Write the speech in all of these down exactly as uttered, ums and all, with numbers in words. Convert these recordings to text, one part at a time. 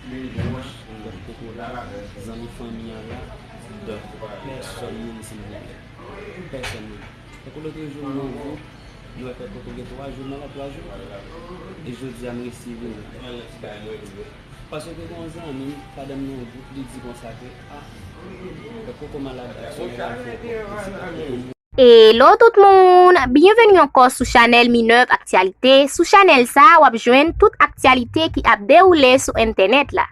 Pèp Koko la, zanmi fanmi an la, pèsòn moun silvouplè. Pèsòn moun. Tankou lòt jou m nan yon gwoup, nou wè Pèp Koko gen twa jou, l malad twa jou. E jodi a m resi vini. Paske gen yon zanmi m, pandan m nan yon gwoup, li di konsa ke, a, Pèp Koko malad, aksyon yo pral fè, e si Pèp Koko Hello tout moun! Byenveni ankò sou chanèl Minerve Actualité. Sou chanèl sa a, w ap jwenn tout aktyalite ki ap dewoule sou entènèt la.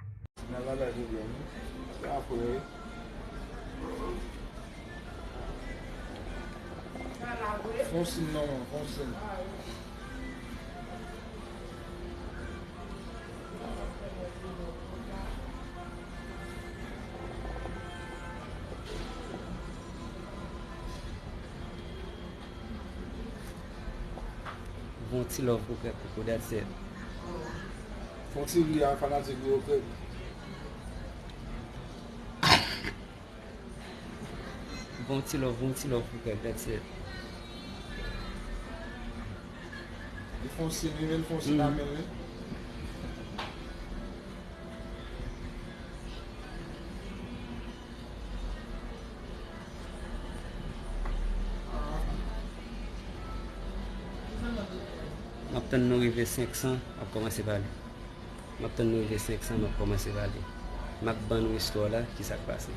Fon sin non, fon sin. Fon ti love pou Pèp Koko, that's it. Fon ti ri a fanatik yo, Pèp. Bon ti love, bon ti love pou Pèp, that's it. Li fon sin, li menm fon sin nan men l, wi. M ap tann nou rive senk san, m ap kòmanse pale. M ap tann nou rive senk san, m ap kòmanse pale. M ap ban nou istwa la, ki sa k pase.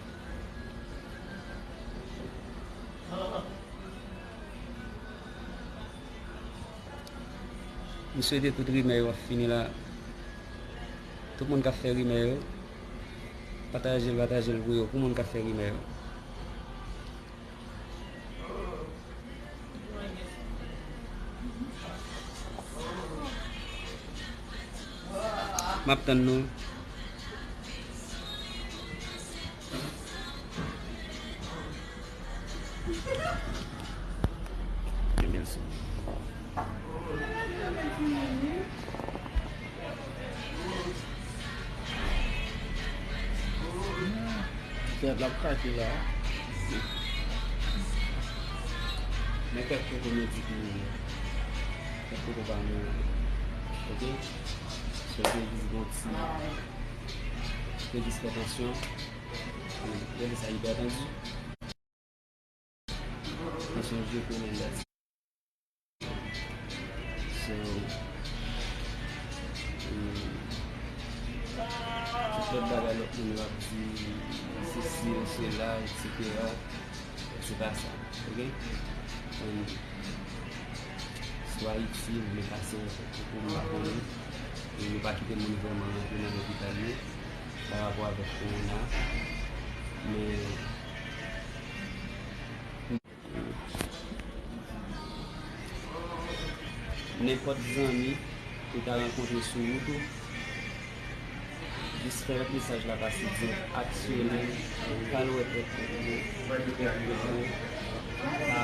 M swete tout rimè yo ap fini la. Tout moun k ap fè rimè yo, pataje l, pataje l pou yo, pou moun k ap fè rimè yo. M ap tann nou. Emilson. Tèt la ap krache la. Men Pèp Koko nou di ki mouri. Pèp Koko pa mouri. Oke? Se te jis gon ti, se te jis fè tansyon. Yo rele sa ipètanzi. Tansyon je konnen dati. So, mm, tout lòt bagay lòt moun yo ap di, sesi, sela, etsetera. Se pa sa, oke? Em, istwa Ayiti, m vle pase yon koukou, m pa konnen. E yo pa kite moun vrèman rantre nan lopital yo pa rapò avèk kowona. Men, nenpòt zanmi ou ta rankontre sou wout ou, jis fè lòt mesaj la pase, di aksyone, pa lwe pèp, pèp, pèp, pa,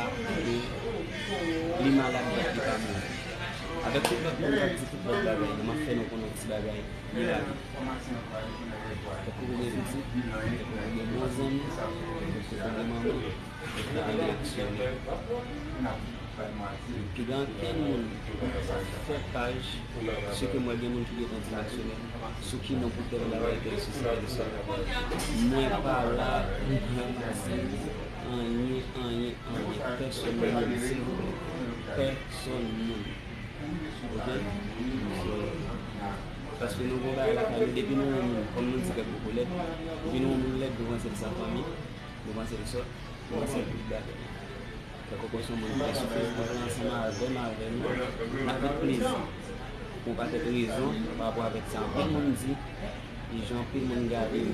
li malad, bat li pa mouri. Avèk tout lòt moun k ap di tout lòt bagay, m ap fè nou konnen yon ti bagay, li la. Pèp Koko gen pitit, Pèp Koko gen bon zanmi, Pèp Koko gen manman, Pèp Koko gen aksyonè. Piga ankenn moun fè paj, sou ke m wè gen moun ki gentan di m aksyonè, sou ki non pou tèl bagay, tèl sesi, tèl sa. Mwen pa la pou m ranmase anyen, anyen, anyen. Pèsòn moun, silvouplè. Pèsòn moun. Oke? So, paske nou gon bagay lakay nou, depi nou wè moun, kòm nou di Pèp Koko lèd, depi nou wè moun lèd, nou panse l san fanmi, nou panse l sòt, nou panse l tout bagay. Pèp Koko se yon moun ki te sou Facebook la ansanm avè m, avè nou, n ap met plezi. Pou yon pakèt rezon, pa rapò avèk sa anpil moun di, e jan anpil moun gade m.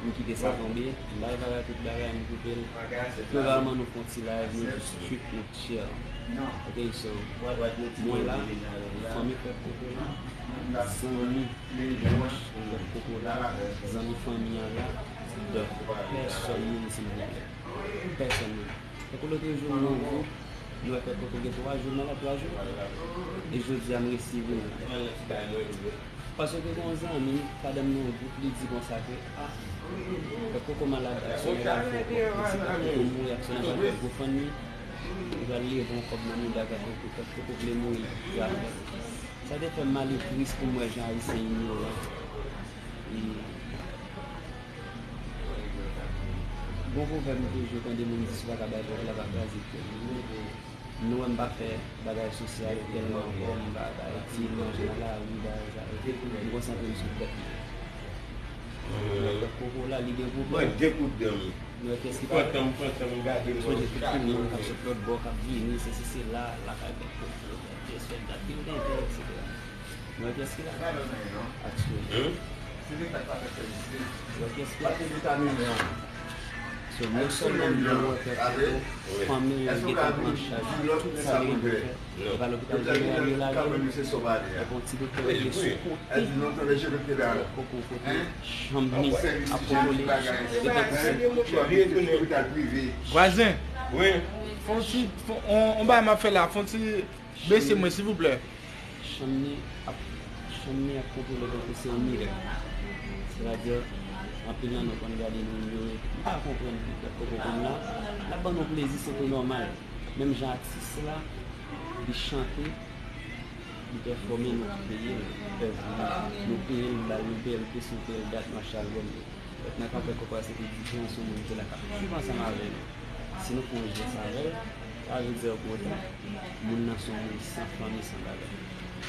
M kite sa tonbe, m pa repare tout bagay, m koupe l. Globalman, nou fè yon ti live, nou jis trip, nou chill. Ok, so, mwen la, fanmi Pèp Koko la, zanmi pwòch Pèp Koko la, zanmi fanmi an la, pèsòn moun, silvouplè. Pèsòn moun. Tankou lòt jou, m nan yon gwoup, nou wè Pèp Koko gen twa jou, malad twa jou. E jodi a, m resi vini. Paske gen yon zanmi m, pandan m nan yon gwoup, li di konsa ke, a, Pèp Koko malad, aksyonè pral fè yon kòb, si Pèp Koko mouri, aksyonè pral fè GoFundMe, li pral leve yon kòb nan mouda Pèp Koko, Pèp Koko vle mouri, li pral fè. Sa te fè m male tris pou m wè jan Ayisyen inyoran. E, gon pwovèb m toujou tande moun di, si w pa ka bay pòv la, pa kraze tèt ou. Nou wè m pa fè bagay sosyal tèlman ankò, m pa bay ti manje nan lari, bagay sa yo. M konsantre m sou tèt mwen. Nan tèt koko la, li gen pwoblèm. Mwen dekout dan m. Nou wè kiyès ki pa. Pantan m, pantan m gade m. Sonje tout moun k ap sot lòt bò, k ap vini, sesi, sela, lakay Bèt Koko, Bèt Koko, Bèt Koko, etsetera. Nou wè kiyès ki la? Aksyon. Hein? Nou wè kiyès ki la? So, non sèlman nou wè Bèt Koko, fanmi yo gentan pran chaj tout sa li gen pou fè. E pa lopital jeneral yo lage l, epi yon ti doktè regle sou kote. Koko kote chanmi ap kontwole, e tankou se. Vwazen, wi. Fon ti, fon, on, on bagay m ap fè la, fon ti bese mwen, silvouplè. Chanmi ap, chanmi ap kontwole tankou se yon mirèk. Sètadi, anpil nan nou konn gade nou, nou, nou pa konprann ki fè Koko konn la. L ap ban nou plezi, se tou nòmal. Menm jan atis la, li chante, li pèfòme, nou peye l èv li. Nou peye l, nou ba l yon B L T, si nou peye l dat nou achte albòm li. Lòt nan ka fè Koko a, se te diferans yon moun ki la k ap viv ansanm avè nou. Si nou fè yon jès avè l, sa vle di otan, moun nan se yon moun san fanmi, san bagay.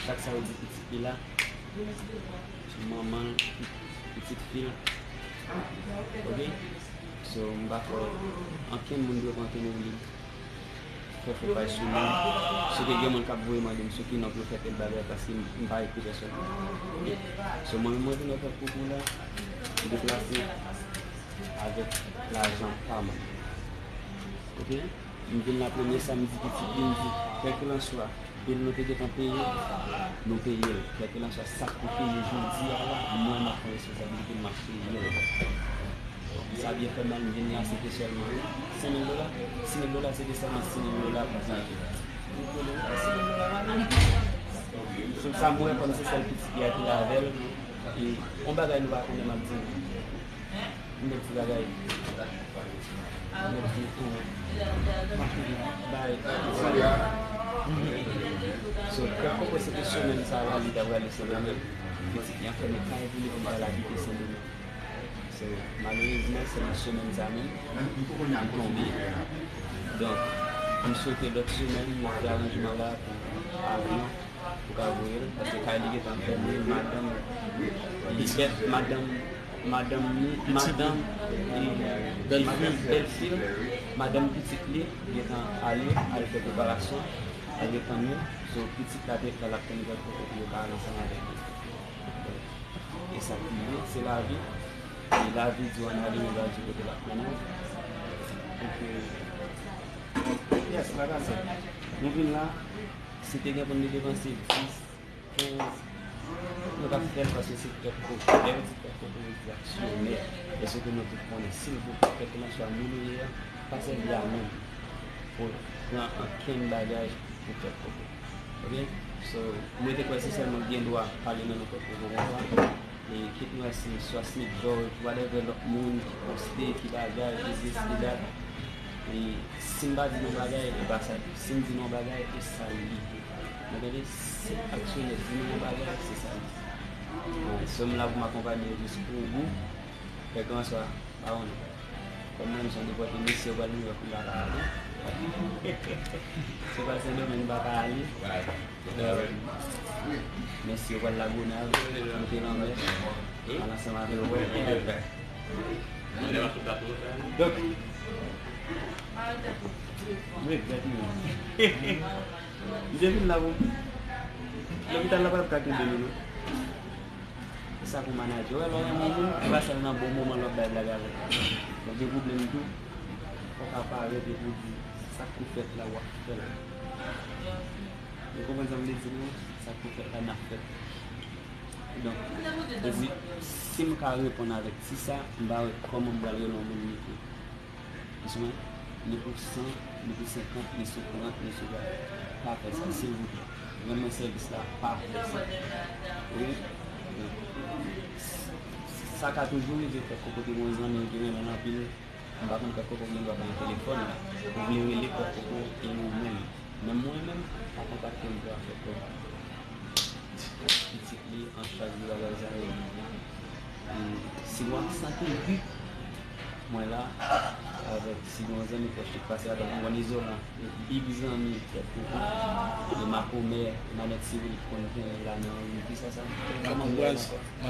Chak sa yo di pitit li la, manman l, pitit fi l. Oke? So, m pa kwè ankenn moun dwe pran ankenn oubli fè fopay sou non. Sou ke gen moun k ap voye mande m sou ki non pou yo fè tèl bagay, paske m, m pa ekri pèsòn. So, mwen menm, mwen vin nan tèt Koko la, m deplase avèk lajan pa m. Oke? M vin la premye samdi ki pitit li, m di, kèlkelanswa, bil nou te gentan peye, nou peye l. Kèlkelanswa sa k pou peye jodi a la, mwen m ap pran responsabilite m, m ap peye l. Sa byen fè mal, m vin la, se te sèlman senk mil dola. Sis mil dola, se te sèlman sis mil dola pou peye. Sis mil dola pa mal. Sou sa, m wè kòm se sèl pitit li a ki la avè l. E yon bagay nou pa konnen, m ap di nou. M mèt di bagay. M mèt di tou. M ap bay. So, kèk poko se te semèn sa a, li ta prale Sendomeng. Pitit li anfèmen kay pou li pou l al abite Sendomeng. So, malerezman, se nan semèn sa menm, li tonbe. Donk, m swete lòt semèn, m ap fè aranjman la pou avyon, pou ka voye l, paske kay li gentan fèmen, madanm, li, bèl, madanm, madanm li, madanm, e, bèlfi, bèlfi l, madanm pitit li, gentan ale, al fè preparasyon, al gentan nou, so, pitit la te, la, l ap tann grann poko pou yo ka al ansanm avèk li. E sa k rive, se lavi. E lavi di w ann ale, men pa di w kote l ap mennen w. Donk, e, yes, bagay sa. Nou vin la, si te gen pou n te depanse dis, kenz, nou t ap fè l paske se tèt koko. Lè yo di tèt koko, yo di aksyonè. Èske nou tout konnen, silvouplè, kèlkelanswa moun ou ye a, pa sèvi a moun pou pran ankenn bagay pou tèt koko. Oke? So, mwen te kwè se sèlman gen dwa pale nan non tèt koko konsa. E kit nou wè se swa Smith George, whatever lòt moun ki poste, ki bagay, ki dis, ki dat. E si m pa di nou bagay, e pa sa l ye. Si m di nou bagay, e sa l ye. Mwen tande, si aksyonè di nou yon bagay, se sa l ye. So, m la pou m akonpanye yo jis pou bout. Kèlkanswa, pa konnen. Kòm mwen menm se yon depòte, mesye yo pral Nouyòk, m pa ka ale. Se pa Sendomeng, m pa ka ale. Mesye yo pral Lagonav, kote lanmè, al ansanm avè yo. Donk, m regrèt mwen. M te vin la pou lopital la pa t ap ka kenbe nou, non. E sa pou manadjè. Ou wè, lè w renmen yon moun, ou pase l nan bon moman, lè w ap bay blag avè l. Lè w gen pwoblèm tou, fò w ka parèt epi w di, sa k pou fèt la, w ap fè l. Ou konprann sa m vle di nou an? Sa k pou fèt la, n ap fè l. Donk, e di, si m ka reponn avèk ti sa, m pa wè kòman m pral rele yon moun mikwo. Ou sou mwen? Ni pou san, ni pou senkant, ni sou trant, ni sou karant. Pa fè sa, silvouplè. Rann mwen sèvis la, pa fè sa. Wi. Sa ka toujou rive, tèt koko te gen yon zanmi l ki renmen l anpil. M pa konn tèt koko gen dwa bay telefòn la. Ou vle rele tèt koko e ou menm. Men mwen menm, pa kontakte m pou afè kòb. pitit li an chaj de bagay sa yo. E si w ap santi l pi, mwen la, avèk si gen yon zanmi pwòch ki pase avèk mwen, izolan, e big zanmi, tèt koko, e makomè, e manèt sivil ki konn gen la nan, ki sa sa? Nan Magonbwaz.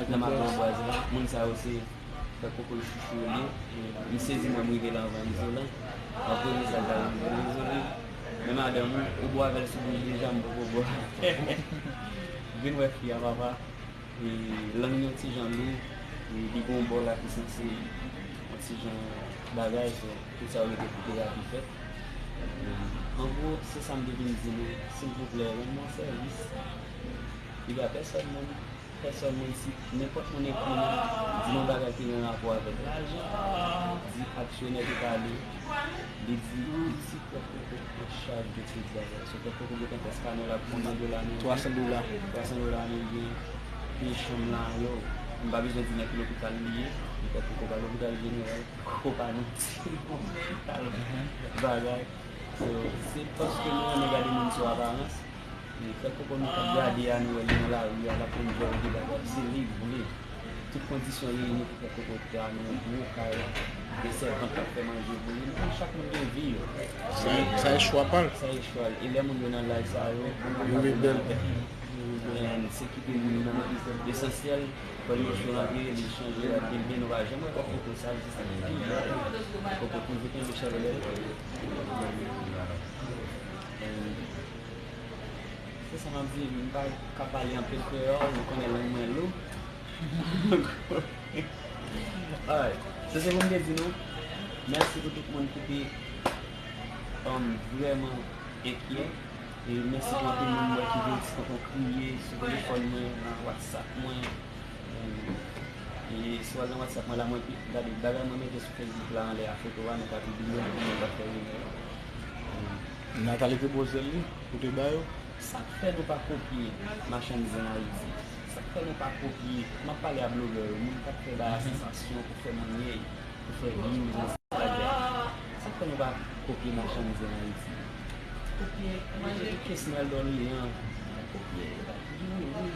Nan Magonbwaz la, moun sa yo se Frè Koko chouchou li. M sezi mwen m rive la anvan izolan. Anpil sa ta rive izolan. Men madanm ou, ou bwè avè l sou bouch deja, m poko bwè. Vin wè fi a papa. E lang li yon ti jan lou. E li gon bò la ki sanse yon ti jan bagay, so tout sa yo rete pou terapi fèt. E an gwo, se sa m te vin di nou. Silvouplè, rann mwen sèvis. Piga pèsòn moun. Pèsòn moun, si nenpòt moun ekri nou, di nou bagay ki gen rapò avèk lajan, di aksyonè ki pale, li di pitit Frè Koko an chaj de tout bagay. So Frè Koko gentan fè eskanè la pou konbyen dola ameriken? Twa san dola. Twa san dola ameriken. Pi chanm lan yo, m pa bezwen di nan ki lopital li ye. Li Frè Koko pa lopital jeneral, Koko pa nan ti lopital bagay. So, se paske nou renmen gade moun sou aparans. E Frè Koko nou t ap gade a, nou wè li nan lari a, l ap enjoy de bagay, se li vle. Tout kondisyon reyini pou Frè Koko ta nan yon gwo kay, gen sèvant k ap fè manje pou li. Nou konn chak moun gen vi yo. Sa, sa e chwa pa l. Sa e chwa l. E lè moun yo nan laj sa yo, yo rebèl. And se kite moun nan lesansyèl, fò l yon chou rantre, li chanje, l ap kenbe, nou pa janm wè Frè Koko sa, se sa ki pi bèl. Frè Koko toujou kenbe chèlè. And Se sa m ap di, m pa ka pale anpil kreyòl, nou konnen lang mwen lou. Alright. So, se pou m te di nou, mèsi pou tout moun ki te, um, vrèman enkyè. E mèsi pou anpil moun mwen ki vin ti tonton kriye sou telefòn mwen, nan WhatsApp mwen. E si w al nan WhatsApp mwen la, mwen pi, gade, bagay mwen mete sou Facebook la anlè a foto a, nou ka pibliye l pou moun k ap fè rimè yo. Nathalie te poze l li, ou te ba yo? Sa k fè nou pa kopye machann zen Ayiti? Sa k fè nou pa kopye, m ap pale a blogè yo, moun k ap fè bagay a sansasyon pou fè manyè, pou fè views, Sa k fè nou pa kopye machann zen Ayiti? Kopye, manje kesnèl dòleyan. Kopye, Joumou,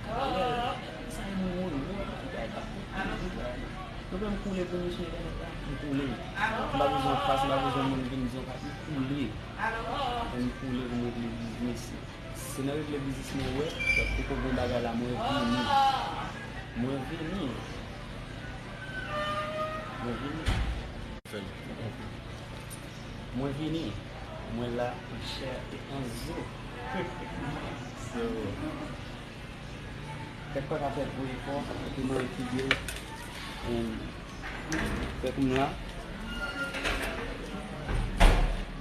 Kabayèl, sa e moun moun, moun, bagay pa kopye, bagay. Nou fè m koule pou misye, m koule. M pa bezwen fas, m pa bezwen moun vin di yon pa, m koule. M koule pou m regle biznis. Se nan regle biznis mwen wè, Frè Koko gon bagay la, mwen vini. Mwen vini. Mwen vini. Mwen vini. Mwen la an chè e an zo. So, kèk pa ka fè gwo efò, epi mwen etidye l. And fè kou m la.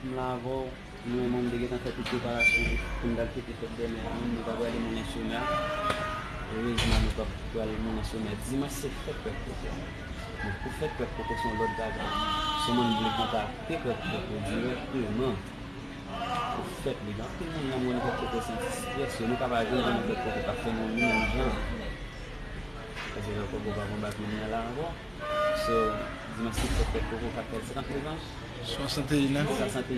M la avè w. Nou menm, nou te gentan fè tout preparasyon pou n t al fete fèt dèmen an, nou t ap prale moulen somè. Erezman, nou p ap prale moulen somè dimanch, se fèt Frè Koko. Men pou fèt Frè Koko, se yon lòt bagay. Si w menm vle kontakte Frè Koko dirèkteman pou fèt li, gen anpil moun nan moun Frè Koko santi strès yo, nou ka pa janm jwenn Frè Koko k ap fè moun li menm jan. Paske Frè Koko pa konbat moun nan la ankò. So, dimanch ki fèt Frè Koko k ap fè senkant nèf an. Swasanteyi an. Swasanteyi.